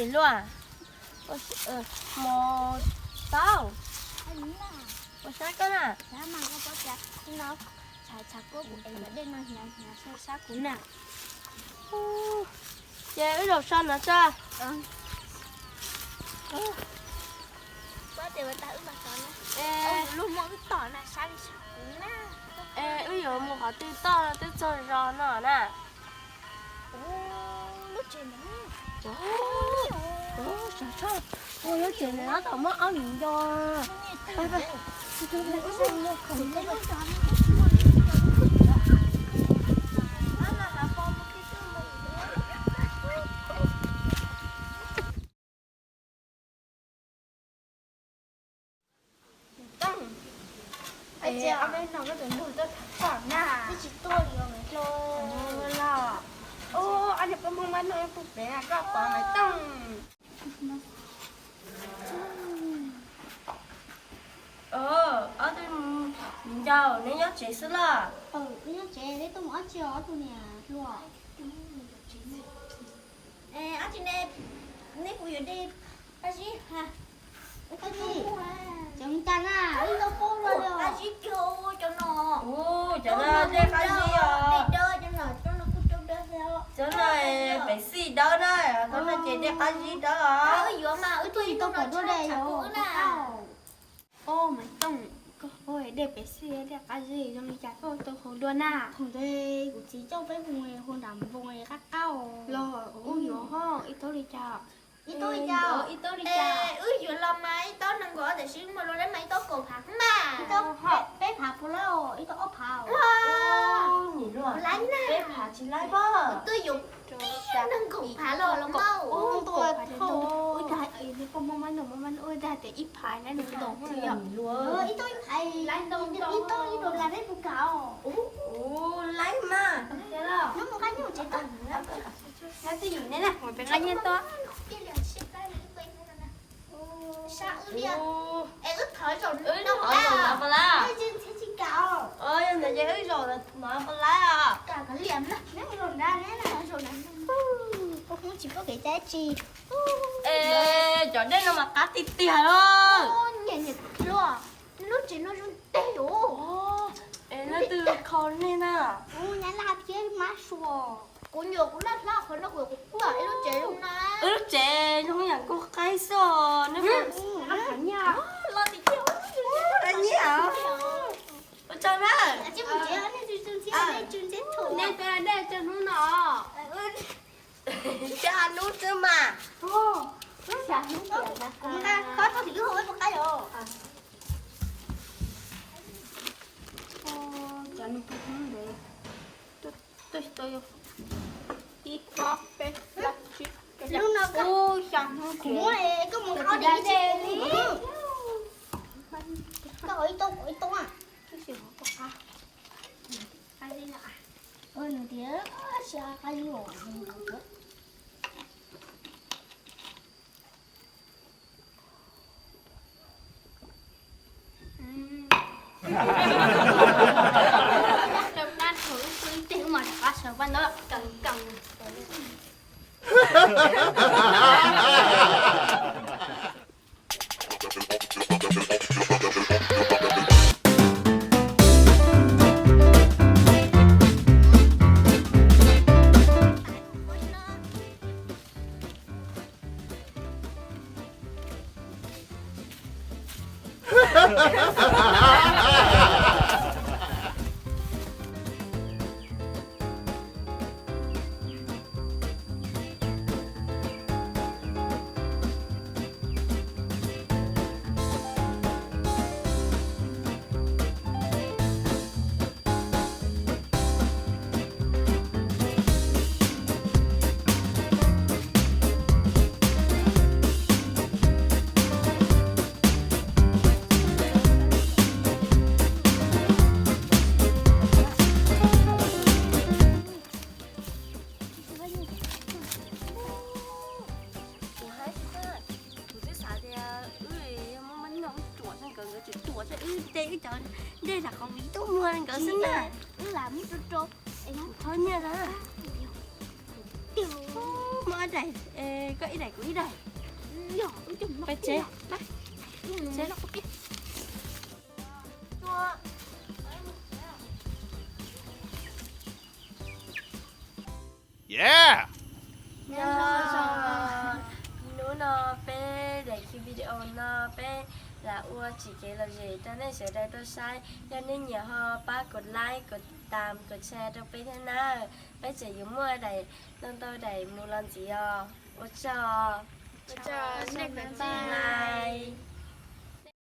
Luaj, mos tau, ua sab koj na. Ces wb zaum so no tso. Wb yuav mus qhov twg toj no twb txog zos no na. Lub tsev no tab tom muab ob lub ncov. Tooj, ob peb hnub koj tus nus tuaj tham koj na. Twb tsis tuaj li os Maiv Hluas. Los, ob niag poj Hmoob Mab Nuj pub pem na koj pom Maiv Tooj. Ob tug viv ncaus, neb nyob tsev xwb los? Nyob tsev, neb tuaj mus dab tsi os ob tug niam hluas? Ab tsi ne, neb puas yuav de qab zib? Qab zib, tseem cas na, ib tau paub los qab zib kiag cov no. Cov no de qab zib os. Cov no pem xij dawb na, cov no ces de qab zib dawb os. Wb tuaj tsis tau kom dua de yom. Maiv Tooj, koj de pem xij de qab zib zoo li cas koj tau haus dua na? Thaum ntawd kuv txiv coj peb mus haus nram npoo qab qab. Los wb yuav ho ib tug li cas? Ib tug li cas? Ib tug li cas? Wb yuav los mas ib tug nees nkaum, tiam sis mas luag dab mas ib tug kaum phav mas. Ib tug peb phav puas laib os, ib tug ob phav. Laib na. Peb phav tsis laib pob. Twb yuav nees nkaum phav los los mas. Ib dag es neb poj Hmoob Mab Nuj, Mab Nuj ua dag tias ib phav na nws ntoo. Ib tug ib phav, ib tug ib dollar peb puas kam? Laib mas. Hnub mus nqa nyiaj tsev tau. Nqa twj ywm ne na, peb nqa nyiaj tuaj. Es wb thov zaum no pab laib. Yog ntawd ces wb zaum no pab laib os. Kam kav liam na, neb zaum nrad, neb zaum nrad. Poj Hmoob tsis paub kev cai tsi. Es cov dej no mas qab tiag tiag los. Niam, niam hluas, lub tsev no zoo teg os. Es leej twg kho nej na? Kuv nyab laj thiab mab suav. Kuv nyuam kuv laj hlob qhov no kuv kuj ib lub tsev zoo na. Wb lub tsev zoo yam nkauj qaib xwb os. Neb puas, los tim kiag, nyiam. Ua tsaug na. Nej tuaj dej tso hnub no. Tsis ha hnub xwb mas. Kuv nqa koj tau tim wb hauv wb puas qab yom? Cov no puas hnub ntev. Tuaj tsis tau yog ib ob peb plaub tsib, ub, xya hnub kuv muab koj mus qhov dim ib txhis li. Koj ib tug kuv ib tug. Twb tsis ua qab. Nws tias xya qab zib os. Rau qab thaum wb pw ib teg wb mam rov qab sawv paj ntaub kaw kaw. Kuv twb xav tias wb yog muaj maj nyoj wb ruam rau nkawd, nkawd tseem ruam rau wb de wb cov dej lam qhov viv tub muag nkawd xwb na. Wb lam muab rau rau, thov nyiaj na. Muab daim, koj ib daim kuv ib daim. Peb tseb, tseb. Yeah! Nyob zoo, hnub no peb daim video no peb lam ua tsim kev lom zem rau nej sawv daws tau saib. Yog nej nyiam ho pab kov like, kov tam, kov share rau peb thiab na. Peb tseem yuav muaj daim ntau ntau daim mus los ntxiv os. Ua tsaug, ua tsaug, nej pab.